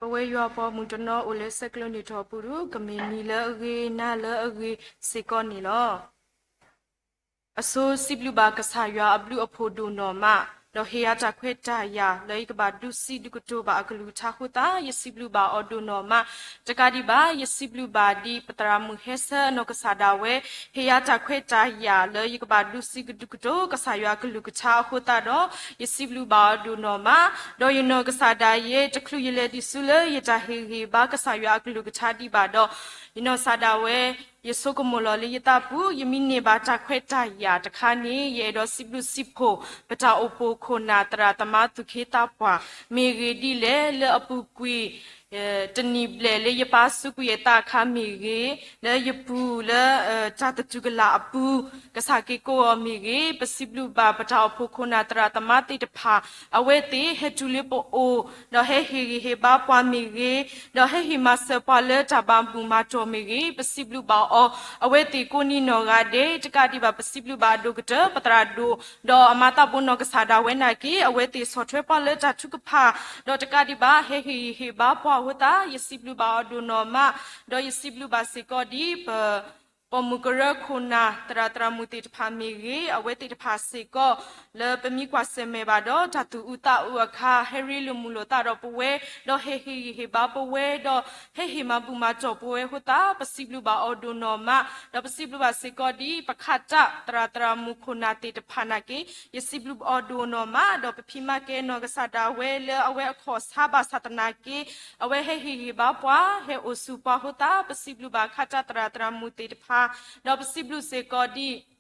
ပဝဲယွၤအပှၤမုၢ်တနီၤအိၣ်လၢဆဲးကျိးနံၣ်ထီၣ်အပူၤဒီး ကမ့ၢ်နံၤလၢအဂ့ၤ နၤလၢအဂ့ၤစ့ၢ်ကီးန့ၣ်လီၤ. အဆိစံးဘျုးဘၣ်ကစၢ်ယွၤအဘျုးအဖှိၣ်ဒိၣ်နီၢ်မး, ဒီးဟ့ၣ်ယၤတၢ်ခွဲးတၢ်ယာ် လၢယကဘၣ်ဒုးစံးဒုးကတိၤဘၣ်အကလုၢ်ကထါအဃိသတး ယစံးဘျုးဘၣ်အီၤဒိၣ်နီၢ်မး. တကးဒံးဘၣ် ယစံးဘျုးဘၣ်ဒ်ပသရၣ်မုၣ်ဟဲဆၢအနီၢ်ကစၢ်ဒၣ်ဝဲ ဟ့ၣ်ယၤတၢ်ခွဲးတၢ်ယာ်လၢယကဘၣ်ဒုးစံးဒုးကတိၤကစၢ်ယွၤအကလုၢ်ကထါအဃိသတးဒီး ယစံးဘျုးဘၣ်အီၤဒိၣ်နီၢ်မး. ဒီးယနီၢ်ကစၢ်ဒၣ်ယဲ တချုးယလဲၤဒံးဆူလၢယတၢ်ဟ့ၣ်ဂံၢ်ဟ့ၣ်ဘါကစၢ်ယွၤအကလုၢ်ကထါဒံးဘၣ်ဒီး ယနီၢ်ကစၢ်ဒၣ်ဝဲ ယဆိကမိၣ်လီၤလၢယသးပူၤ ယမ့ၢ်န့ၢ်ဘၣ်တၢ်ခွဲးတၢ်ယာ်တခါန့ၣ် ယအဲၣ်ဒိးစံးဘျုးစံးဖှိၣ် ပတၢ်အိၣ်ဖှိၣ်ခိၣ်နၢ်သရၣ်သမါသူၣ်က့သးပှၢ် မ့ၢ်ဂ့ၤဒ်လဲၣ် လၢအပူၤကွံာ် တနံၣ်ဘျဲၣ်လၢယပၢ်စူးကွံာ်အသးအခါမ့ၢ်ဂ့ၤ, လၢယပူၤလၢ တၢ်သတူၢ်ကလာ်အပူၤ ကစၢ်က့ၤကိးအီၤမ့ၢ်ဂ့ၤ, ပစံးဘျုးဘၣ်ပတၢ်အိၣ်ဖှိၣ်ခိၣ်နၢ်သရၣ်သမါသ့ၣ်တဖၣ် အဝဲသ့ၣ်ဟဲတုၤလၢပအိၣ် ဒီးဟဲဟ့ၣ်ဂံၢ်ဟ့ၣ်ဘါပှၤမ့ၢ်ဂ့ၤ, ဒီးဟဲဟ့ၣ်မၤစၢၤပှၤလၢတၢ်ဘၣ်ဘူၣ်မၤတီၢ်မ့ၢ်ဂ့ၤ, ပစံးဘျုးဘၣ်အီၤ အဝဲသ့ၣ်ကိးနံၤနီၢ်ဂၤဒဲး, တကးဒံးဘၣ် ပစံးဘျုးဘၣ်အဒိၣ်ကတၢၢ် ပသရၣ်ဒိၣ် ဒီးအမၤသးဘိနီၢ်ကစၢ်ဒၣ်ဝဲနာ်က့ အဝဲသ့ၣ်ဆီၣ်ထွဲပှၤလၢတၢ်ထုကဖၣ်, ဒီးတကးဒံးဘၣ် ဟဲဟ့ၣ်ဂံၢ်ဟ့ၣ်ဘါပှၤအဃိသတး ယစံးဘျုးဘၣ်အီၤဒိၣ်နီၢ်မး, ဒီးယစံးဘျုးဘၣ်စ့ၢ်ကီးဒ်ပ ပိာ်မုၣ်ကရၢခိၣ်နၢ် သရၣ်သရၣ်မုၣ်သ့ၣ်တဖၣ်မ့ၢ်ဂ့ၤ, အဝဲသ့ၣ်တဖၣ်စ့ၢ်ကီး လၢပမ့ၢ်ကွၢ်ဆၢၣ်မဲာ်ဘၣ်ဒီး တၢ်သူၣ်အုးသးအုးအခါ ဟဲရ့လိာ်မုာ်လိာ်သးဒီးပဝဲ, ဒီးဟဲဟ့ၣ်ဂံၢ်ဟ့ၣ်ဘါပဝဲ, ဒီးဟဲဟ့ၣ်မၤဘူၣ်မၤတီၢ်ပဝဲအဃိသတး ပစံးဘျုးဘၣ်အီၤဒိၣ်နီၢ်မး, ဒီးပစံးဘျုးဘၣ်စ့ၢ်ကီးဒ် ပခးတၢ်သရၣ်သရၣ်မုၣ်ခိၣ်နၢ်သ့ၣ်တဖၣ်နာ်က့ ယစံးဘျုးအီၤဒိၣ်နီၢ်မး, ဒီးပဖံးမၤကဲနီၢ်ကစၢ်ဒၣ်ဝဲလၢအဝဲအခီၣ်ဆါဘၣ်ဆၣ်သနာ်က့ အဝဲဟဲဟ့ၣ်ဂံၢ်ဘါပှၤ, ဟဲအိၣ်ဆူၣ်ပှၤအဃိသတး ပစံးဘျုးဘၣ်ခးတၢ်သရၣ်သရၣ်မုၣ်သ့ၣ်တဖၣ်, ဒီးပစံးဘျုးစ့ၢ်ကီးဒ်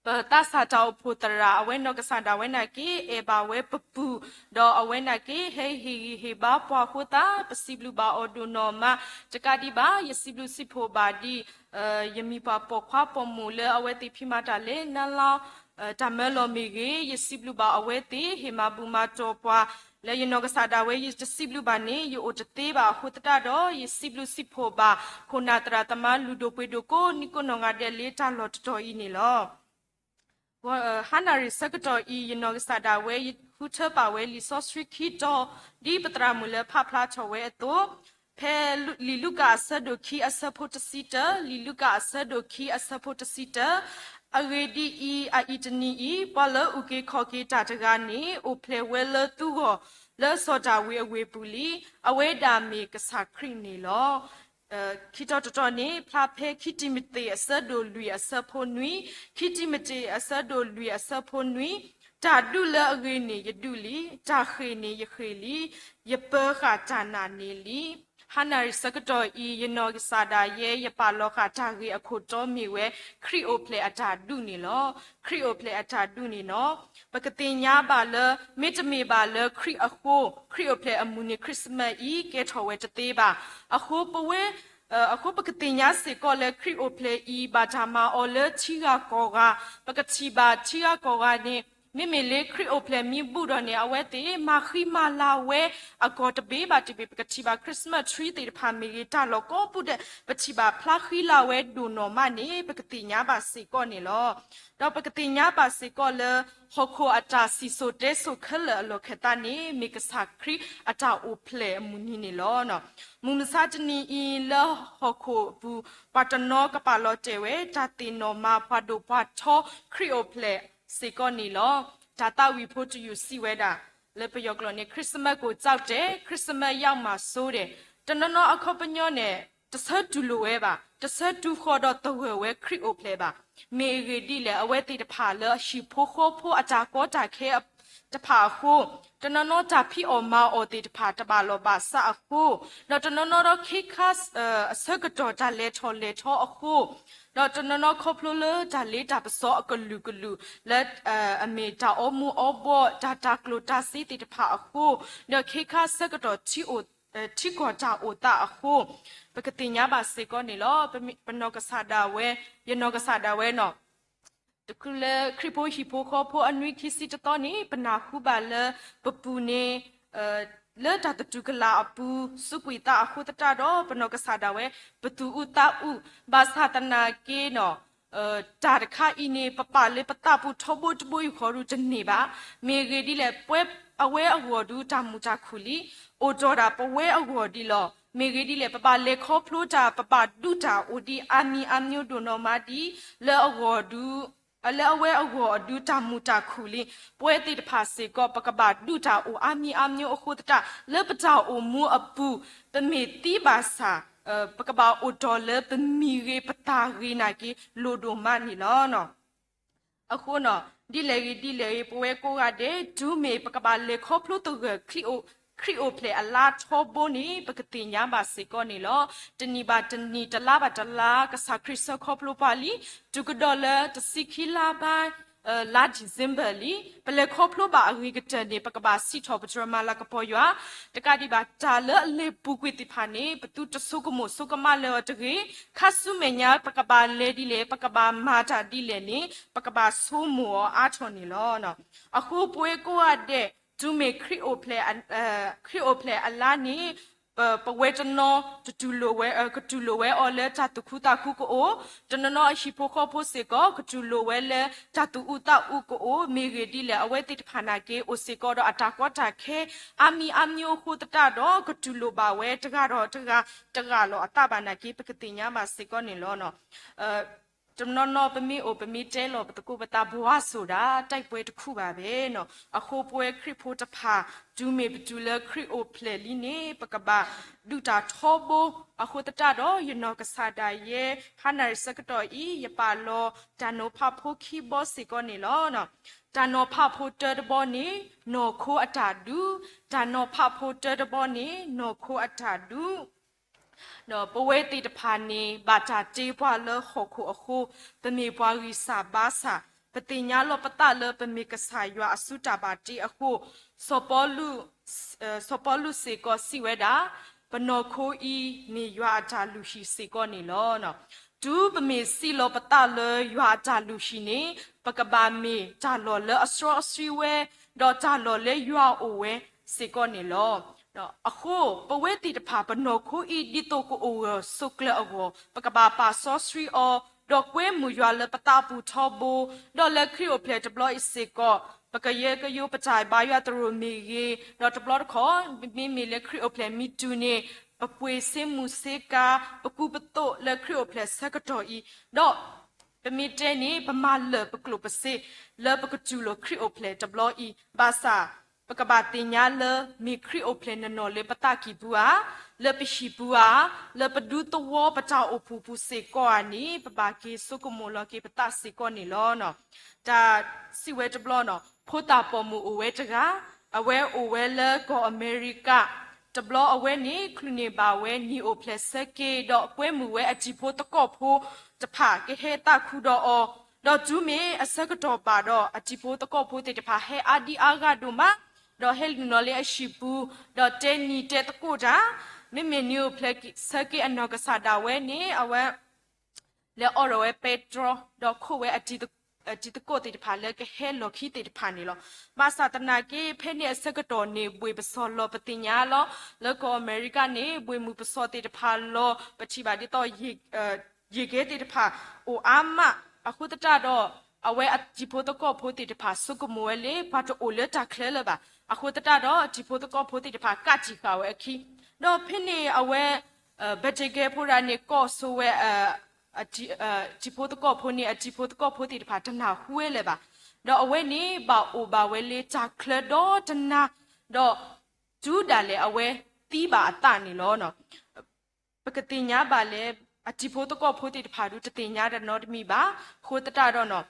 ပသးစၢ်တၢ်အိၣ်ဖှိၣ်သရၣ် အဝဲနီၢ်ကစၢ်ဒၣ်ဝဲနာ်က့ အဲၣ်ဘၣ်ဝဲပပူၤ, ဒီးအဝဲနာ်က့ ဟဲဟ့ၣ်ဂံၢ်ဟ့ၣ်ဘါပှၤအဃိသတး ပစံးဘျုးဘၣ်အီၤဒိၣ်နီၢ်မး, တကးဒံးဘၣ် ယစံးဘျုးစံးဖှိၣ်ဘၣ်ဒ် ယမံၤပှၢ်ပိာ်ခွါပိာ်မုၣ်လၢအဝဲသ့ၣ်ဖံးမၤတၢ်လၢ နါလီ တၢ်မၢလီၤမ့ၢ်ဂ့ၤ, ယစံးဘျုးဘၣ်အဝဲသ့ၣ် ဟ့ၣ်မၤဘူၣ်မၤတီၢ်ပှၤ, လၢယနီၢ်ကစၢ်ဒၣ်ဝဲ ယတစံးဘျုးဘၣ်န့ၣ် ယအိၣ်တသ့ဘၣ်အဃိသတးဒီး ယစံးဘျုးစံးဖှိၣ်ဘၣ် ခိၣ်နၢ်သရၣ်သမါလုၢ်ဒိၣ်ပှ့ၤဒိၣ်ကိးနံၤကိးနီၢ်ဂၤဒဲးလၢတၢ်လီၢ်တတီၤအံၤန့ၣ်လီၤ. ဟါနၣ်ရံၣ်ဆၢကတီၢ်အံၤ ယနီၢ်ကစၢ်ဒၣ်ဝဲ ယဃုထၢပာ်ဝဲလံာ်စီဆှံခံတီၤ ဒ်ပသရၣ်မုၣ်လၢဖးဖျါထီၣ်ဝဲအသိး, ဖဲလံာ်လူၤကၣ်အဆၢဒိၣ်ခံအဆၢဖိတဆံတၢ, လံာ်လူၤကၣ်အဆၢဒိၣ်ခံအဆၢဖိတဆံတၢ, အဂ့ၢ်ဒ်အံၤ, အအံၤတနံၤအံၤ ပှၤလၢအုၣ်က့ၤခီၣ်က့ၤတၢ်တဂၤန့ၣ် အိၣ်ဖျဲၣ်ဝဲလၢသုဂီၢ် လၢစီၤဒၤဝံးအဝ့ၢ်ပူၤလံ. အဝဲဒၣ်မ့ၢ်ကစၢ်ခရံာ်န့ၣ်လီၤ. ခံတီၤတတီၤန့ၣ် ဖျါဖဲခံတံၤမသ့းအဆၢဒိၣ်လွံၢ်အဆၢဖိနွံ, ခံတံၤမသ့းအဆၢဒိၣ်လွံၢ်အဆၢဖိနွံ, တၢ်ဒူၣ်လၢအဂ့ၤန့ၣ် ယဒူၣ်လံ, တၢ်ဃ့ၢ်န့ၣ် ယဃ့ၢ်လံ, ယပၢဃာ်တၢ်နာ်န့ၣ်လံ. ဟါနၣ်ရံၣ်ဆၢကတီၢ်အံၤ ယနီၢ်ကစၢ်ဒၣ်ယဲ ယပာ်လီၤဃာ်တၢ်ဂ့ၢ်အခိၣ်တီမ့ၢ်ဝဲ ခရံာ်အိၣ်ဖျဲၣ်အတၢ်ဒူၣ်န့ၣ်လီၤ. ခရံာ်အိၣ်ဖျဲၣ်အတၢ်ဒူၣ်န့ၣ်လီၤ. ပကသ့ၣ်ညါဘၣ်လၢ မ့တမ့ၢ်ဘၣ်လၢခရံာ်အဃိ ခရံာ်အိၣ်ဖျဲၣ်အမုၢ်နံၤ Christmas အံၤ ကဲထီၣ်ဝဲတသ့ဘၣ်. အဃိပဝဲ အဃိပကသ့ၣ်ညါစ့ၢ်ကီးလၢခရံာ်အိၣ်ဖျဲၣ်အံၤ ဘၣ်တၢ်မၤအီၤလၢထံဂၤကီၢ်ဂၤ, ပကထံၣ်ဘၣ်ထံဂၤကီၢ်ဂၤန့ၣ် မ့မ့ၢ်လၢခရံာ်အိၣ်ဖျဲၣ်မ့ၢ်ဘူးဒီးန့ၣ် အဝဲသ့ၣ်မၤဃံမၤလၤဝဲအကီၢ်တဘ့ၣ်ဘၣ်တဘ့ၣ်, ပကထံၣ်ဘၣ် Christmas tree သ့ၣ်တဖၣ်မ့ၢ်ဂ့ၤ တၢ်လီၢ်ကိးပူၤဒဲး ပထံၣ်ဘၣ်ဖျါဃံလၤဝဲဒိၣ်နီၢ်မးန့ၣ် ပကသ့ၣ်ညါဘၣ်စ့ၢ်ကီးန့ၣ်လီၤ. ဒီးပကသ့ၣ်ညါဘၣ်စ့ၢ်ကီးလၢ ဟီၣ်ခိၣ်အတၢ်စံၣ်စိၤတဲစိၤခဲလၢာ်အလီၢ်ခဲသးန့ၣ် မ့ၢ်ကစၢ်ခရံာ်အတၢ်အိၣ်ဖျဲၣ်အမုၢ်နံၤန့ၣ်လီၤ. မုၢ်မဆါတနံၤအံၤလၢဟီၣ်ခိၣ်အပူၤ ပှၤတနီၤကပာ်လီၤတဲာ်ဝဲ တၢ်သ့ၣ်နီၣ်မၤပှၤဒိၣ်ပှၤထီခရံာ်အိၣ်ဖျဲၣ်စ့ၢ်ကီးန့ၣ်လီၤ. တၢ်သးဝံၣ်ဖိတယုၢ်စံးဝဲဒၣ် လၢပယီၤကျိာ်န့ၣ် Christmas ကို ကြောက်တယ်, Christmas ရောက်မှာ စိုးတယ်. တနီၤနီၤအခီပညီန့ၣ် တဆၢတူၢ်လိာ်ဝဲဘၣ်, တဆၢတူၢ်ဃီၤဒီးသဂၢၢ်ဝဲခရံာ်အိၣ်ဖျဲၣ်ဘၣ်. မ့ၢ်အဂ့ၢ်ဒ်လဲၣ် အဝဲသ့ၣ်တဖၣ်လၢအဟံၣ်ဖိဃီဖိအတၢ်ကီတၢ်ခဲတဖၣ်အဃိ, တနီၤနီၤတၢ်ဖံးအီၣ်မၤအီၣ်သ့ၣ်တဖၣ်တဘၣ်လီၢ်ဘၣ်စးအဃိ, ဒီးတနီၤနီၤဒီးခ့ခါ အဆၢကတီၢ်တၢ်လဲၤထီၣ်လဲၤထီအဃိ, ဒီးတနီၤနီၤခီဖျိလၢတၢ်လ့တၢ်ပစီအကလုာ်ကလုာ် လၢအမ့ၢ်တၢ်အီမူၤအီဘှီၣ် တၢ်တၢ်ကျိၣ်တၢ်စ့သ့ၣ်တဖၣ်အဃိ, ဒီးခ့ခါဆၢကတီၢ် ထံကီၢ်တၢ်အိၣ်သးအဃိ, ပကသ့ၣ်ညါဘၣ်စ့ၢ်ကီးန့ၣ်လီၤ. ပနီၢ်ကစၢ်ဒၣ်ဝဲ, ယနီၢ်ကစၢ်ဒၣ်ဝဲနီၤ တချုးလၢခရံာ်ဖိဟံၣ်ဖိဃီဖိအနွံခံဆံတသီန့ၣ် ပနၢ်ဟူဘၣ်လၢ ပပူၤန့ၣ် လၢတၢ်သတူၢ်ကလာ်အပူၤ စူးကွံာ်သးအဃိသတးဒီး ပနီၢ်ကစၢ်ဒၣ်ဝဲ ပသူၣ်အုးသးအုး ဘၣ်ဆၣ်သနာ်က့နီၤ တၢ်တခါအံၤန့ၣ် ပပာ်လၢပသးပူၤထီဘိတဘိယူၢ်ဃီဒုတန့ၢ်ဘၣ်. မ့ၢ်ဂ့ၢ်ဒ်လဲၣ် ပဝဲ အဝဲအဂီၢ်ဒုးတၢ်မုာ်တၢ်ခုၣ်လံ, အိၣ်တီၢ်ဒၣ်ပဝဲအဂီၢ်ဒံးလီၤ. မ့ၢ်ဂ့ၤဒ်လဲၣ် ပဘၣ်လဲၤခီဖျိတၢ် ပဘၣ်ဒုးတၢ်အိၣ်ဒံးအါမံၤအါမံၤဒိၣ်နီၢ်မးဒံး လၢအဂီၢ်ဒုး လၢအဝဲအဂီၢ်အဒုးတၢ်မုာ်တၢ်ခုၣ်လံ. ပဝဲသ့ၣ်တဖၣ်စ့ၢ်ကီး ပကဘၣ်ဒုးတၢ်အိၣ်အါမံၤအါမံၤအဃိသတး လၢပတၢ်အိၣ်မူအပူၤ ပမ့ၢ်သံဘၣ်ဆၣ် ပကဘၣ်အိၣ်တီၢ်လၢပမံၤဂ့ၤပသးဂ့ၤနာ်က့ လိၣ်ဒိၣ်မးန့ၣ်လီၤ. အဃိန့ၣ် ဒ်လဲၣ်ဂ့ၤဒ်လဲၣ်ဂ့ၤ ပဝဲကိးဂၤဒဲး တုၤမ့ၢ်ပကဘၣ်လဲၤခီဖျိသဂၢၢ် ခရံာ်အိၣ်ဖျဲၣ်အလါထီဘိန့ၣ် ပကသ့ၣ်ညါဘၣ်စ့ၢ်ကီးန့ၣ်လီၤ. တနံၣ်ဘၣ်တနံၣ် တလါဘၣ်တလါ ကစၢ်ခရံာ်ဆှၢခီဖျိပှၤလံ, တုၤကဒီးလၢတဆံခံလါဘၣ် လါ December လံ. ပလဲၤခီဖျိဘၣ်အဂ့ၤကတၢၢ်န့ၣ် ပကဘၣ်စံးထီၣ်ပတြၢၤမၤလၤကပီၤယွၤ, တကးဒံးဘၣ် တၢ်လၢအလဲၤပူၤကွံာ်သ့ၣ်တဖၣ်န့ၣ် ပသုတဆိကမိၣ်ဆိကမးလၢၤအီၤတဂ့ၤ. ခါဆူမဲာ်ညါ ပကဘၣ်လဲၤဒ်လဲၣ် ပကဘၣ်မၤတၢ်ဒ်လဲၣ်န့ၣ် ပကဘၣ်ဆိကမိၣ်အီၤအါထီၣ်န့ၣ်လီၤ. အဃိပဝဲကိးဂၤဒဲး တုၤမ့ၢ်ခရံာ်အိၣ်ဖျဲၣ် ခရံာ်အိၣ်ဖျဲၣ်အလါန့ၣ် ပဝဲတနီၤ တတူၢ်လိာ်ဝဲ ကတူၢ်လိာ်ဝဲအီၤလၢတၢ်သူၣ်ခုသးခုကအိၣ်, တနီၤနီၤအဟံၣ်ဖိဃီဖိစ့ၢ်ကီး ကတူၢ်လိာ်ဝဲလၢတၢ်သူၣ်အုးသးအုးကအိၣ်, မ့ၢ်ဂ့ၤဒ်လဲၣ် အဝဲသ့ၣ်တဖၣ်နာ်က့ အိၣ်စ့ၢ်ကီးဒီးအတၢ်ကီတၢ်ခဲ အါမံၤအါမံၤအဃိသတးဒီး ကတူၢ်လိာ်ဘၣ်ဝဲတဂၤဒီးတဂၤ တဂၤလီၤအသးဘၣ်နာ်က့ ပကသ့ၣ်ညါဘၣ်စ့ၢ်ကီးန့ၣ်လီၤ. တနီၤနီၤပမ့ၢ်အိၣ် ပမ့ၢ်တဲလီၤပသကိးပသး ဘဝဆိုတာ တိုက်ပွဲတစ်ခုပါပဲနီၤ. အဃိပဝဲခရံာ်ဖိတဖၣ် တုၤမ့ၢ်ပတုၤလၢခရံာ်အိၣ်ဖျဲၣ်လံန့ၣ် ပကဘၣ်ဒုးတၢ်ထီဘိ. အဃိသတးဒီး ယနီၢ်ကစၢ်ဒၣ်ယဲ ဟါနၣ်ရံၣ်ဆၢကတီၢ်အံၤ ယပာ်လီၤတၢ်နီၤဖးဖိခံဘီစ့ၢ်ကီးန့ၣ်လီၤ. တၢ်နီၤဖးဖိတၢတဘီန့ၣ် နီၢ်ခိအတၢ်ဒုး, တၢ်နီၤဖးဖိတၢတဘီန့ၣ် နီၢ်ခိအတၢ်ဒုး ဒီးပဝဲသ့ၣ်တဖၣ်န့ၣ် ဘၣ်တၢ်တ့ပှၤလၢဟီၣ်ခိၣ်အဃိ, ပမ့ၢ်ပှၤဂံၢ်စၢ်ဘါစၢ်, ပသ့ၣ်ညါလီၤပသးလၢပမ့ၢ်ကစၢ်ယွၤအစုတၢ်ဘၣ်တ့အဃိ, စီၤပီလူး စီၤပီလူးစ့ၢ်ကီးစံးဝဲဒၣ်, ပနီၢ်ခိအံၤမ့ၢ်ယွၤအတၢ်လုၢ်ဟံၣ်စ့ၢ်ကီးန့ၣ်လီၤ. တုၤပမ့ၢ်စံးလီၤပသးလၢယွၤအတၢ်လုၢ်ဟံၣ်န့ၣ် ပကဘၣ်မ့ၢ်တၢ်လီၢ်လၢအစီအဆှံဝဲ, ဒီးတၢ်လီၢ်လၢယွၤအိၣ်ဝဲစ့ၢ်ကီးန့ၣ်လီၤ. အဃိ ပဝဲသ့ၣ်တဖၣ် ပနီၢ်ခိအံၤ ဒ်သိးကအိၣ်ဂၢၢ်ဆိးကျၢၤအဂီၢ် ပကဘၣ်ပာ်စီဆှံအီၤ, ဒီးကွဲမုာ်ယွၤလၢပသးပူၤထီဘိ, ဒီးလၢခရံာ်အိၣ်ဖျဲၣ်တဘျီအံၤစ့ၢ်ကီး ပကယဲၢ်ကယိပတၢ်ဘါယွၤသရိာ်မ့ၢ်ဂ့ၤ, ဒီးတဘျီတခီၣ် မ့မ့ၢ်လၢခရံာ်အိၣ်ဖျဲၣ်မ့ၢ်တုၤန့ၣ် ပပှ့ၤဆ့မုၢ်ဆ့ကၤ ပကူပသိးလၢခရံာ်အိၣ်ဖျဲၣ်ဆၢကတီၢ်အံၤ, ဒီး ပမ့ၢ်တဲန့ၣ် ပမၤလၢာ်ပကျိၣ်ပစ့ လၢပကတူၢ်လိာ်ခရံာ်အိၣ်ဖျဲၣ်တဘျီအံၤ, ဘၣ်ဆၣ် ပကဘၣ်သ့ၣ်ညါလၢ မ့ၢ်ခရံာ်အိၣ်ဖျဲၣ်နီၢ်နီၢ်လၢပသးကံၢ်ပူၤဧါ, လၢပဟံၣ်ပူၤဧါ, လၢပဒူသဝီပတၢ်အိၣ်ဖှိၣ်ပူၤစ့ၢ်ကီးဧါန့ၣ် ပဘၣ်က့ၤဆိကမိၣ်လီၤက့ၤပသးစ့ၢ်ကီးန့ၣ်လီၤ. တၢ်စံးဝဲတဘျီနီၤ, ဖိသၣ်ပိာ်မုၣ်အိၣ်ဝဲတဂၤ, အဝဲအိၣ်ဝဲလၢကီၢ်အမဲရကၤ, တဘျီအဝဲန့ၣ် ချုးန့ၢ်ဘၣ်ဝဲနံၣ်အိၣ်ဖျဲၣ်ဆၢက့ၤ ဒီးကွဲမုာ်ဝဲအတံၤဖိသကိးဖိတဖၣ် ကဟဲသးခုဒီးအီၤ, ဒီးတုၤမ့ၢ်အဆၢကတီၢ်ဘၣ်ဒီး အတံၤဖိသကိးဖိသ့ၣ်တဖၣ် ဟဲအါဒံအါဂၤဒိၣ်မး, ဒီးဟဲနုာ်လီၤလၢအဟံၣ်ပူၤ, ဒီးတဲနံၤတဲသကိးတၢ်, မ့မ့ၢ်နံၣ်အိၣ်ဖျဲၣ်ဆၢက့ၤအနီၢ်ကစၢ်ဒၣ်ဝဲန့ၣ် အဝဲ လဲၤအိးထီၣ်ဝဲပဲတြီ, ဒီးခိးဝဲအတံၤသကိးသ့ၣ်တဖၣ်လၢကဟဲလီၢ်ခံသ့ၣ်တဖၣ်န့ၣ်လီၤ. ဘၣ်ဆၣ်သနာ်က့ ဖဲန့ၣ်အဆၢကတီၢ်န့ၣ် ဘှ့ၣ်ပစီၣ်လီၤပသ့ၣ်ညါလီၤ. လၢကီၢ်အမဲရကၤန့ၣ် ဘှ့ၣ်မုၢ်ပစီၣ်သ့ၣ်တဖၣ်လီၤ ပထံၣ်ဘၣ်ဒ်သိး ယ့ၢ်ကဲသ့ၣ်တဖၣ်အိၣ်အါမး, အဃိသတးဒီး အဝဲအတံၤဖိသကိးဖိသ့ၣ်တဖၣ် ဆိကမိၣ်ဝဲလၢ ပှၤတအိၣ်လၢတၢ်ချၢလၢၤဘၣ်. အဃိသတးဒီး အတံၤဖိသကိးဖိသ့ၣ်တဖၣ် ကးတံာ်ဃာ်ဝဲအခံ, ဒီးဖဲန့ၣ်အဝဲ ဘၢၣ်တ့ၢ်ကဲဖိတဂၤန့ၣ် ကိးဆိဝဲ တံၤဖိသကိးဖိန့ၣ် အတံၤဖိသကိးဖိသ့ၣ်တဖၣ် တနၢ်ဟူဝဲလၢၤဘၣ်. ဒီးအဝဲန့ၣ် ဘၣ်အိၣ်ဘၣ်ဝဲလၢတၢ်ချၢဒီတနၤ, ဒီးတုၤဒၣ်လဲာ်အဝဲသံဘၣ်အသးန့ၣ်လီၤ. ပကသ့ၣ်ညါဘၣ်လၢ အတံၤဖိသကိးဖိသ့ၣ်တဖၣ်ဒုး တသ့ၣ်ညါတၢ်နီတမံၤဘၣ်. အဃိသတးဒီး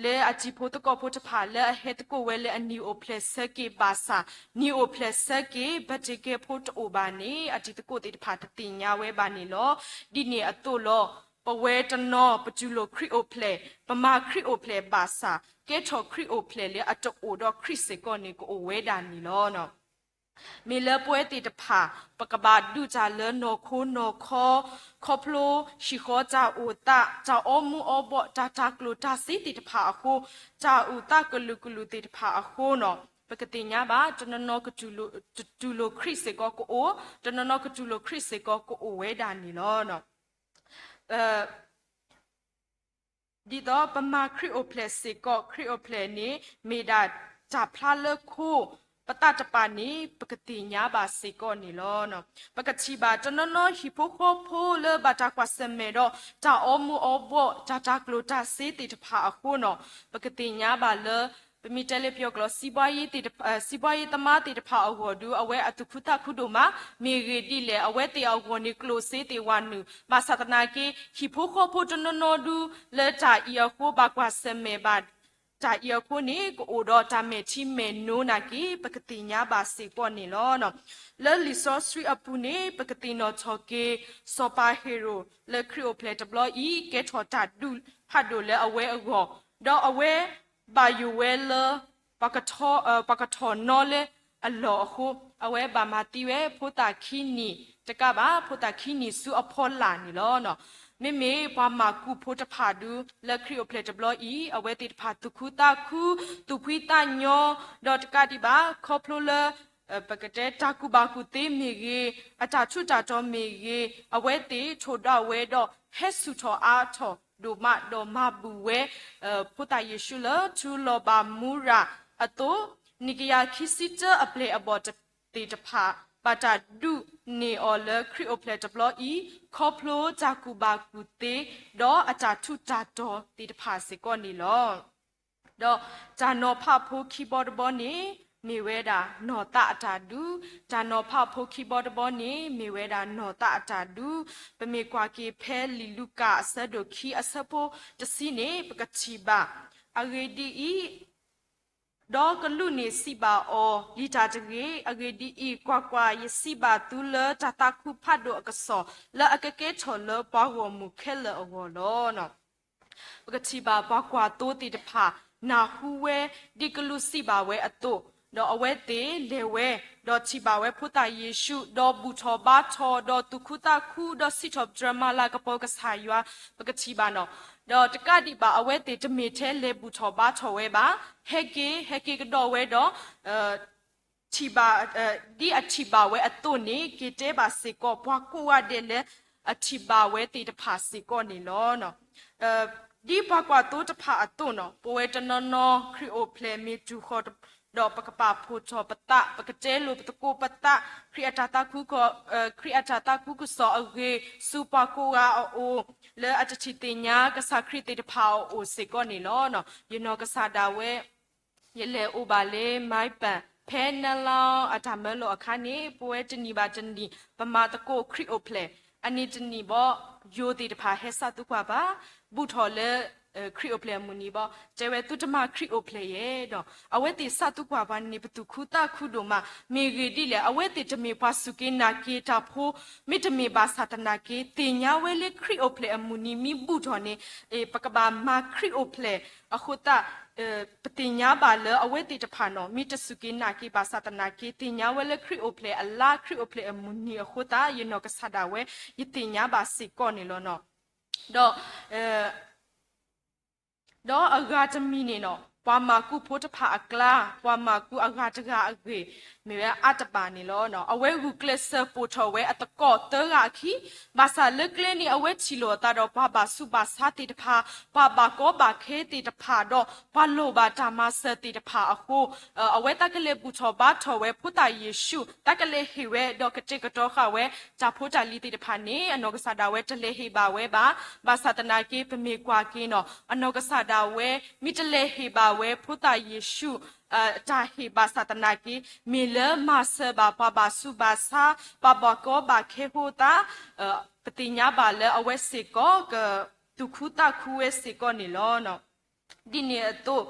လၢအတံၤဖိသကိးဖိတဖၣ် လၢအဟဲသကိးဝဲလၢအနံၣ်အိၣ်ဖျဲၣ်ဆၢက့ၤဘၣ်ဆၣ်, နံၣ်အိၣ်ဖျဲၣ်ဆၢက့ၤ ဘၢၣ်တ့ၢ်ကဲဖိတအိၣ်ဘၣ်န့ၣ် အတံၤသကိးသ့ၣ်တဖၣ်တသ့ၣ်ညါဝဲဘၣ်န့ၣ်လီၤ. ဒ်န့ၣ်အသိးလီၤ. ပဝဲတနီၤ ပတူၢ်လိာ်ခရံာ်အိၣ်ဖျဲၣ်, ပမၤခရံာ်အိၣ်ဖျဲၣ်ဘၣ်ဆၣ်, ကဲထီၣ်ခရံာ်အိၣ်ဖျဲၣ်လၢအတအိၣ်ဒီးခရံာ်စ့ၢ်ကီးန့ၣ် ကအိၣ်ဝဲဒၣ်န့ၣ်လီၤ. မ့ၢ်လၢပဝဲသ့ၣ်တဖၣ် ပကဘၣ်ဒုးတၢ်လၢနီၢ်ခိနီၢ်ခီ, ခီဖျိဟံၣ်ဃီတၢ်အိၣ်သး, တၢ်အီမူၤအီဘီၣ်, တၢ်တၤကျိၣ်တၤစ့သ့ၣ်တဖၣ်အဃိ, တၢ်အိၣ်သးကလုာ်ကလုာ်သ့ၣ်တဖၣ်အဃိနီၤ, ပကသ့ၣ်ညါဘၣ်, တနီၤနီၤ တတူၢ်လိာ်ခရံာ်စ့ၢ်ကီးကအိၣ်, တနီၤနီၤကတူၢ်လိာ်ခရံာ်စ့ၢ်ကီးကအိၣ်ဝဲဒၣ်န့ၣ်လီၤ. ဒ်သိးပမၤခရံာ်အိၣ်ဖျဲၣ်စ့ၢ်ကီး, ခရံာ်အိၣ်ဖျဲၣ်န့ၣ် မ့ၢ်ဒၣ် တၢ်ဖျါလၢခိ ပသးတပာ်န့ၣ် ပကသ့ၣ်ညါဘၣ်စ့ၢ်ကီးန့ၣ်လီၤ. ပကထံၣ်ဘၣ်တနီၤနီၤဟံၣ်ဖိဃီဖိလၢဘၣ်တၢ်ကွၢ်ဆၢၣ်မဲာ်ဒီး တၢ်အီမူၤအီဘှီၣ် တၢ်တၤကျိၣ်တၤစ့သ့ၣ်တဖၣ်အဃိနီၤ, ပကသ့ၣ်ညါဘၣ်လၢ ပမ့ၢ်တဲလၢပယီၤကျိာ် စီးပွားရေးသ့ၣ်တဖၣ် စီးပွားရေးသမားသ့ၣ်တဖၣ်အဂီၢ်ဒု အဝဲအသူၣ်ခုသးခုဒိၣ်မး, မ့ၢ်ဂ့ၢ်ဒ်လဲၣ် အဝဲသ့ၣ်အဂီၢ်န့ၣ် ကျိၣ်စ့သ့ၣ်ဝးနုာ်, ဘၣ်ဆၣ်သနာ်က့ ဟံၣ်ဖိဃီဖိတနီၤနီၤဒု လၢတၢ်အံၤအဃိ ဘၣ်ကွၢ်ဆၢၣ်မဲာ်ဘၣ် တၢ်အံၤအဃိန့ၣ် ကအိၣ်ဒီးတၢ်မဲာ်ထံမဲာ်နိနာ်က့ ပကသ့ၣ်ညါဘၣ်စ့ၢ်ကီးန့ၣ်လီၤ. လၢလံာ်စီဆှံအပူၤန့ၣ် ပကသ့ၣ်နီၣ်ထီၣ်က့ၤ စီၤပၤဟ့ၤရိာ် လၢခရံာ်အိၣ်ဖျဲၣ်တဘျီအံၤ ကဲထီၣ်တၢ်ဒူၣ်ဖးဒိၣ်လၢအဝဲအဂီၢ်, ဒီးအဝဲဘၣ်ယိၣ်ဝဲလၢ ပှၤကထီၣ် ပှၤကထီၣ်နီလၢအလီၢ်အဃိ, အဝဲဘၣ်မၤသံဝဲဖိသၣ်ခံနံၣ်တကးဘၣ် ဖိသၣ်ခံနံၣ်ဆူအဖီလာ်န့ၣ်လီၤ. မ့မ့ၢ်ပှၤမၤကူၣ်ဖိတဖၣ်ဒု လၢခရံာ်အိၣ်ဖျဲၣ်တဘျီအံၤ အဝဲသ့ၣ်တဖၣ်သူၣ်ခုသးခု သူၣ်ဖှံသးညီ, ဒီးတကးဒံးဘၣ် ခီဖျိလၢ ပကတဲတၢ်ကူၣ်ဘၣ်ကူၣ်သ့မ့ၢ်ဂ့ၤ, အတၢ်ထူးတၢ်တီၤမ့ၢ်ဂ့ၤ, အဝဲသ့ၣ်ထိၣ်ဒၣ်ဝဲဒီး ဟဲဆူၣ်ထီၣ်အါထီၣ်ဒိၣ်မး ဒီးမၤဘူၣ်ဝဲ ဖိသၣ်ယ့ၣ်ၡူးလၢထူလီၤဘၣ်မူရၤအသိး, နံၣ်ကယၤခံဆံတၢအပျဲၢ်အဘီၣ်သ့ၣ်တဖၣ် ဘၣ်တၢ်ဒုးန့ၢ်အီၤလၢခရံာ်အိၣ်ဖျဲၣ်တဘျီအံၤ ခီဖျိတၢ်ကူၣ်ဘၣ်ကူၣ်သ့ ဒီးအတၢ်ထူးတၢ်တီၤသ့ၣ်တဖၣ်စ့ၢ်ကီးန့ၣ်လီၤ. ဒီးတၢ်နီၤဖးဖိခံဘီတဘီန့ၣ် မ့ၢ်ဝဲဒၣ်နီၢ်သးအတၢ်ဒုး, တၢ်နီၤဖးဖိခံဘီတဘီန့ၣ် မ့ၢ်ဝဲဒၣ်နီၢ်သးအတၢ်ဒုး, ပမ့ၢ်ကွၢ်က့ၤဖဲလံာ်လူၤကၣ်အဆၢဒိၣ်ခံအဆၢဖိတဆံန့ၣ် ပကထံၣ်ဘၣ်, အဂ့ၢ်ဒ်အံၤ, ဒီးကလူးန့ၣ်စံးဘၣ်အီၤ, လံာ်တၢ်တဂ့ၤ, အဂ့ၢ်ဒ်အံၤ, ကွၢ်ကွၢ်, ယစံးဘၣ်သုလၢတၢ်သးခုဖးဒိၣ်အကစီၣ် လၢအကကဲထီၣ်လၢပှၤဂီၢ်မုၢ်ခဲလၢာ်အဂီၢ်လီၤ. ပကထံၣ်ဘၣ်ပှၤကွၢ်သိသ့ၣ်တဖၣ် နၢ်ဟူဝဲ ဒ်ကလူးစံးဘၣ်ဝဲအသိး, ဒီးအဝဲသ့ၣ်လဲၤဝဲ, ဒီးထံၣ်ဘၣ်ဝဲဖိသၣ်ယ့ၣ်ၡူး, ဒီးဘူၣ်ထီၣ်ဘါထီၣ်, ဒီးသူၣ်ခုသးခု, ဒီးစံးထီၣ်ပတြၢၤမၤလၤကပီၤကစၢ်ယွၤ, ပကထံၣ်ဘၣ်နီၤ. ဒီးတကးဒံးဘၣ် အဝဲသ့ၣ်တမ့ၢ်ထဲလဲၤဘူၣ်ထီၣ်ဘါထီၣ်ဝဲဘၣ်, ဟဲက့ၤ, ဟဲက့ၤကဒီးဝဲဒီး ထံၣ်ဘၣ်, ဒ်အထံၣ်ဘၣ်ဝဲအသိးန့ၣ် က့ၤတဲဘၣ်စ့ၢ်ကီး ပှၤကိးဂၤဒဲးလၢအထံၣ်ဘၣ်ဝဲသ့ၣ်တဖၣ်စ့ၢ်ကီးန့ၣ်လီၤ. ဒ်ပှၤကွၢ်သိတဖၣ်အသိးနီၤ, ပဝဲတနီၤနီၤ ခရံာ်အိၣ်ဖျဲၣ်မ့ၢ်တုၤဃီၤ, ဒီးပကပာ်ဖှိၣ်ထီၣ်ပသး, ပကတဲလိာ်ပသကိးပသး, ခရံာ်အတၢ်သးခုကစီၣ်, ခရံာ်အတၢ်သးခုကစီၣ်အဂ့ၢ် ဆူပှၤကိးဂၤအအိၣ်, လၢအတထံၣ်သ့ၣ်ညါကစၢ်ခရံာ်သ့ၣ်တဖၣ်အအိၣ်စ့ၢ်ကီးန့ၣ်လီၤ. ယနီၢ်ကစၢ်ဒၣ်ဝဲ ယလဲၤအိၣ်ဘၣ်လၢ မဲလ်ဘၢၣ် ဖဲနလီအတၢ်မၢလီၤအခါန့ၣ် ပဝဲတနံၣ်ဘၣ်တနံၣ် ပမၤသကိးခရံာ်အိၣ်ဖျဲၣ်, အနံၤတနံၣ်ဘၣ် ယိၤသ့ၣ်တဖၣ်ဟဲစးသူကွၢ်ပှၤ, ဘူၣ်ထီၣ်လၢ ခရံာ်အိၣ်ဖျဲၣ်အမုၢ်နံၤဘၣ် တဲဝဲသုတမၤခရံာ်အိၣ်ဖျဲၣ်ယဲဒီး အဝဲသ့ၣ်စးသူကွၢ်ပှၤန့ၣ် ပသူၣ်ခုသးခုဒိၣ်မး, မ့ၢ်ဂ့ၢ်ဒ်လဲၣ် အဝဲသ့ၣ်တမ့ၢ်ပှၤစူၢ်က့ၤနာ်က့ၤတၢ်ဖိ, မ့တမ့ၢ်ဘၣ်ဆၣ်သနာ်က့ သ့ၣ်ညါဝဲလၢခရံာ်အိၣ်ဖျဲၣ်အမုၢ်နံၤမ့ၢ်ဘူၣ်ထီၣ်န့ၣ် ပကဘၣ်မၤခရံာ်အိၣ်ဖျဲၣ်အဃိသတး ပသ့ၣ်ညါဘၣ်လၢအဝဲသ့ၣ်တဖၣ်နီၤ မ့ၢ်တစူၢ်က့ၤနာ်က့ၤဘၣ်ဆၣ်သနာ်က့ သ့ၣ်ညါဝဲလၢခရံာ်အိၣ်ဖျဲၣ်အလါ ခရံာ်အိၣ်ဖျဲၣ်အမုၢ်နံၤအဃိသတး ယနီၢ်ကစၢ်ဒၣ်ဝဲ ယသ့ၣ်ညါဘၣ်စ့ၢ်ကီးန့ၣ်လီၤနီၤ. ဒီး ဒီးအဂၤတမံၤန့ၣ်နီၤ ပှၤမၤကူၣ်ဖိတဖၣ်အကျါ ပှၤမၤကူၣ်အဂၤတဂၤအဂ့ၢ် မ့ၢ်ဝဲအါတပၤန့ၣ်လီၤ. အဝဲဂုာ်ကျဲးစၢးပိာ်ထီၣ်ဝဲအသကိးသၢဂၤအခံ, ဘၣ်ဆၣ်လၢကျဲန့ၣ် အဝဲထံၣ်လိာ်အသးဒီးပှၤဘၣ်ဆူးဘၣ်ဆါသ့ၣ်တဖၣ်, ပှၤဘၣ်ကီဘၣ်ခဲသ့ၣ်တဖၣ်ဒီး ပှၤလိၣ်ဘၣ်တၢ်မၤစၢၤသ့ၣ်တဖၣ်အဃိ အဝဲသးကလဲၤဘူၣ်ထီၣ်ဘါထီၣ်ဝဲဖိသၣ်ယ့ၣ်ၡူး, သးကလဲၤဟ့ၣ်ဝဲဒီးကတဲာ်ကတီၤဃာ်ဝဲ တၢ်ဖိတၢ်လံၤသ့ၣ်တဖၣ်န့ၣ် အနီၢ်ကစၢ်ဒၣ်ဝဲတလဲၤဟ့ၣ်ဘၣ်ဝဲဘၣ်. ဘၣ်ဆၣ်သနာ်က့ ပမ့ၢ်ကွၢ်က့ၤနီၤ အနီၢ်ကစၢ်ဒၣ်ဝဲ မ့ၢ်တလဲၤဟ့ၣ်ဘၣ်ဝဲဖိသၣ်ယ့ၣ်ၡူး တၢ်ဟ့ၣ်ဘၣ်ဆၣ်သနာ်က့ မ့ၢ်လၢမၤစၢၤဘၣ်ပှၤဘၣ်ဆူးဘၣ်ဆါ ပှၤဘၣ်ကီဘၣ်ခဲအဃိသတး ပသ့ၣ်ညါဘၣ်လၢအဝဲစ့ၢ်ကီး ကသူၣ်ခုသးခုဝဲစ့ၢ်ကီးန့ၣ်လီၤ. ဒ်န့ၣ်အသိး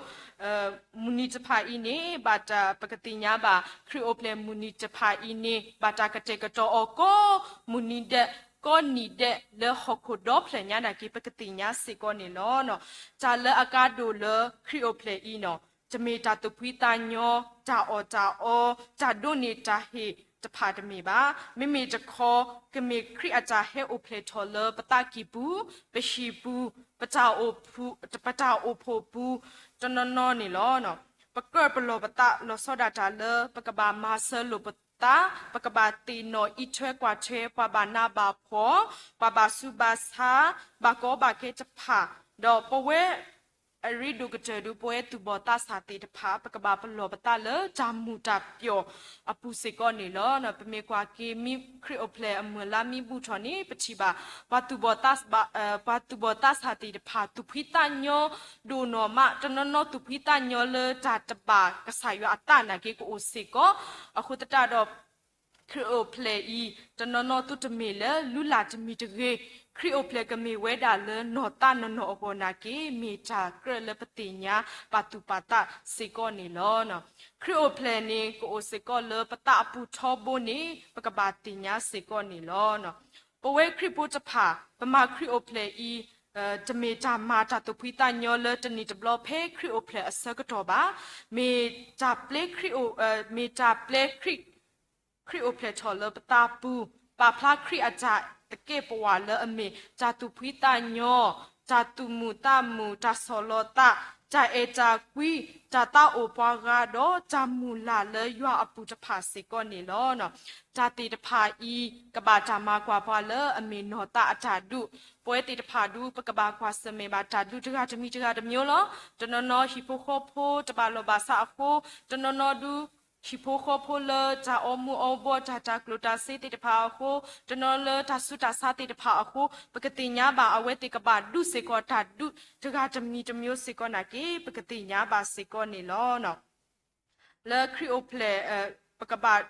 မုၢ်နံၤတဖၣ်အံၤန့ၣ် ဘၣ်တၢ်ပကသ့ၣ်ညါဘၣ် ခရံာ်အိၣ်ဖျဲၣ်မုၢ်နံၤတဖၣ်အံၤန့ၣ် ဘၣ်တၢ်ကတဲာ်ကတီၤအီၤကိးမုၢ်နံၤဒဲး ကိးနံၣ်ဒဲး လၢဟီၣ်ခိၣ်ဒီဖျၢၣ်ညါနာ်က့ ပကသ့ၣ်ညါစ့ၢ်ကီးန့ၣ်လီၤ. တၢ်လၢအကါဒိၣ်လၢခရံာ်အိၣ်ဖျဲၣ်အံၤနီၤ တမ့ၢ်တၢ်သူၣ်ဖှံသးညီ တၢ်အီၣ်တၢ်အီ တၢ်ဒိးန့ၢ်တၢ်ဟ့ၣ်တဖၣ်တမ့ၢ်ဘၣ်. မ့မ့ၢ်တခီ ကမ့ၢ်ခရံာ်အတၢ်ဟဲအိၣ်ဖျဲၣ်ထီၣ်လၢပသးကံၢ်ပူၤ, ပဟံၣ်ပူၤ, ပတၢ်အိၣ်ဖှိၣ်ပူၤ တနီၤနီၤန့ၣ်လီၤ. ပကြၢးပလီၢ်ပသးလီၤဆီဒၣ်တၢ်လၢ ပကဘၣ်မၤစၢၤလိာ်ပသး, ပကဘၣ်သ့ၣ်နီၣ်အံးထွဲကွၢ်ထွဲ ပှၤဘၣ်နးဘၣ်ဖှီၣ်, ပှၤဘၣ်ဆူးဘၣ်ဆါ, ဘၣ်ကီဘၣ်ခဲတဖၣ်, ဒီးပဝဲ အရ့ဒိၣ်ကတၢၢ်ဒုး ပဝဲသူၣ်ဘီၣ်သးစၢ်သ့ၣ်တဖၣ် ပကဘၣ်ပလီၢ်ပသးလၢတၢ်မုာ်တၢ်ပျီၣ်အပူၤစ့ၢ်ကီးန့ၣ်လီၤ. ပမ့ၢ်ကွၢ်က့ၤ မ့ၢ်ခရံာ်အိၣ်ဖျဲၣ်အမုၢ်လါမ့ၢ်ဘူၣ်ထီၣ်န့ၣ် ပထံၣ်ဘၣ် ပှၤသူၣ်ဘီၣ်သး ပှၤသူၣ်ဘီၣ်သးစၢ်သ့ၣ်တဖၣ် သူၣ်ဖှံသးညီဒိၣ်နီၢ်မး, တနီၤနီၤသူၣ်ဖှံသးညီလၢတၢ်တဘၣ်ကစၢ်ယွၤအသးနာ်က့ ကအိၣ်စ့ၢ်ကီး. အဃိသတးဒီး ခရံာ်အိၣ်ဖျဲၣ်အံၤ တနီၤနီၤသုတမ့ၢ်လၢလုၢ်လၢ်တမံၤတဂ့ၤ, ခရံာ်အိၣ်ဖျဲၣ်ကမ့ၢ်ဝဲဒၣ်လၢနီၢ်သးနီၢ်နီၢ်အဂီၢ်နာ်က့ မ့ၢ်တၢ်ကြၢးလၢပသ့ၣ်ညါပာ်သူၣ်ပာ်သးစ့ၢ်ကီးန့ၣ်လီၤ. ခရံာ်အိၣ်ဖျဲၣ်န့ၣ် ကအိၣ်စ့ၢ်ကီးလၢပသးအပူၤထီဘိန့ၣ် ပကဘၣ်သ့ၣ်ညါစ့ၢ်ကီးန့ၣ်လီၤ. ပဝဲခရံာ်ဖိတဖၣ် ပမၤခရံာ်အိၣ်ဖျဲၣ်အံၤ တမ့ၢ်တၢ်မၤတၢ်သူၣ်ဖှံသးညီလၢတနံၣ်တဘျီဖဲခရံာ်အိၣ်ဖျဲၣ်အဆၢကတီၢ်ဘၣ်. မ့ၢ်တၢ်ပျဲခရံာ်အိၣ် မ့ၢ်တၢ်ပျဲခရံာ် ခရံာ်အိၣ်ဖျဲၣ်ထီၣ်လၢပသးပူၤ, ပာ်ဖျါခရံာ်အတၢ်သကဲာ်ပဝးလၢအမ့ၢ်တၢ်သူၣ်ဖှံသးညီ, တၢ်သူၣ်မုာ်သးမုာ်, တၢ်ဆီၣ်လီၤသး, တၢ်အဲၣ်တၢ်ကွံ, တၢ်သးအိၣ်ပှၤဂၤဒီး တၢ်မုၢ်လၢ်လၢယွၤအပူၤတဖၣ်စ့ၢ်ကီးန့ၣ်လီၤ. တၢ်သ့ၣ်တဖၣ်အံၤ ကဘၣ်တၢ်မၤကွၢ်ပှၤလၢအမ့ၢ်နီၢ်သးအတၢ်ဒူၣ်. ပဝဲသ့ၣ်တဖၣ်ဒုး ပကဘၣ်ကွၢ်ဆၢၣ်မဲာ်ဘၣ်တၢ်ဒူၣ်တဂၤတမံၤတဂၤတမံၤလီၤ. တနီၤနီၤဟံၣ်ဖိဃီဖိတဘၣ်လီၢ်ဘၣ်စးအဃိ, တနီၤနီၤဒုး ဟံၣ်ဖိဃီဖိလၢတၢ်အီမူၤအီဘှီး တၢ်တၤကျိၣ်တၤစ့သ့ၣ်တဖၣ်အဃိ, တနီၤလၢတၢ်ဆူးတၢ်ဆါသ့ၣ်တဖၣ်အဃိ, ပကသ့ၣ်ညါဘၣ်အဝဲသ့ၣ်ကဘၣ်ဒူၣ်စ့ၢ်ကီးတၢ်ဒူၣ်တဂၤတမံၤတမံၤစ့ၢ်ကီးနာ်က့ ပကသ့ၣ်ညါဘၣ်စ့ၢ်ကီးန့ၣ်လီၤ. လၢခရံာ်အိၣ်ဖျဲၣ် ပကဘၣ်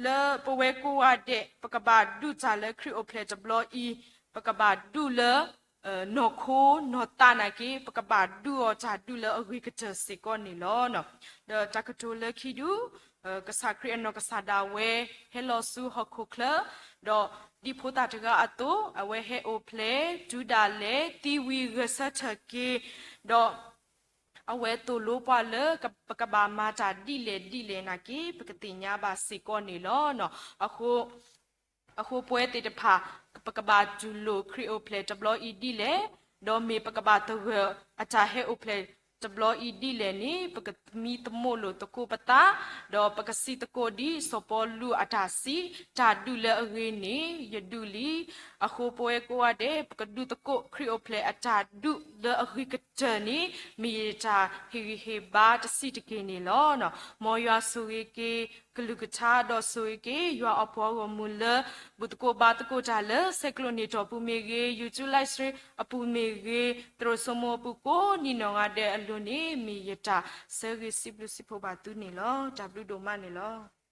လၢပဝဲကိးဂၤဒဲး ပကဘၣ်ဒူၣ်တၢ်လၢခရံာ်အိၣ်ဖျဲၣ်တဘျီအံၤ, ပကဘၣ်ဒူၣ်လၢ နီၢ်ခိနီၢ်သးနာ်က့ ပကဘၣ်ဒူၣ်အီၤတၢ်ဒူၣ်လၢအဂ့ၤကတၢၢ်စ့ၢ်ကီးန့ၣ်လီၤ. ဒီးတၢ်ကတိၤလၢခံဒုး ကစၢ်ခရံာ်အနီၢ်ကစၢ်ဒၣ်ဝဲ ဟဲလီၤဆူဟီၣ်ခိၣ်ချၢ, ဒီးဒ်ဖိသၣ်တဂၤအသိး အဝဲဟဲအိၣ်ဖျဲၣ် တုၤဒၣ်လဲာ် သံဝံၤဂဲၤဆၢထၢၣ်က့ၤ, ဒီး အဝဲသိၣ်လိပှၤလၢ ပကဘၣ်မၤတၢ်ဒ်လဲၣ်ဒ်လဲၣ်နာ်က့ ပကသ့ၣ်ညါဘၣ်စ့ၢ်ကီးန့ၣ်လီၤ. အဃိပဝဲသ့ၣ်တဖၣ် ပကဘၣ်တူၢ်လိာ်ခရံာ်အိၣ်ဖျဲၣ်တဘျီအံၤဒ်လဲၣ်, ဒီးမ့ၢ်ပကဘၣ်သဂၢၢ်အတၢ်ဟဲအိၣ်ဖျဲၣ်တဘျီအံၤဒ်လဲၣ်န့ၣ် ပကမံသမူလိာ်သကိးပသး, ဒီးပကစံးသကိးဒ်စီၤပီလူးအတၢ်စံး, တၢ်ဒူၣ်လၢအဂ့ၤန့ၣ် ယဒူၣ်လံ. အဃိပဝဲကိးဂၤဒဲး ပကဒူၣ်သကိးခရံာ်အိၣ်ဖျဲၣ်အတၢ်ဒူၣ်လၢအဂ့ၤကတၢၢ်န့ၣ် မ့ၢ်ယတၢ်ဟ့ၣ်ဂံၢ်ဟ့ၣ်ဘါတဆံးတက့ၢ်န့ၣ်လီၤ. မ်ယွၤဆိၣ်ဂ့ၤက့ၤကလုၢ်ကထါ ဒီးဆိၣ်ဂ့ၤက့ၤယွၤအပှၤဂီၢ်မုၢ်လၢ ဘူၣ်သကိးဘါသကိးတၢ်လၢ ဆဲးကျိးန့ၢ်တီၢ်ပူၤမ့ၢ်ဂ့ၤ, YouTube live stream အပူၤမ့ၢ်ဂ့ၤ, သရိာ်စိမိၤအပူၤကိးနံၣ်နီၢ်ဂၤဒဲးအလိၤန့ၣ် မ့ၢ်ယတၢ်ဆၢဂ့ၤစံးဘျုးစံးဖှိၣ်ဘၣ်သုန့ၣ်လီၤ. တၢ်ဘျုးဒိၣ်မးန့ၣ်လီၤ.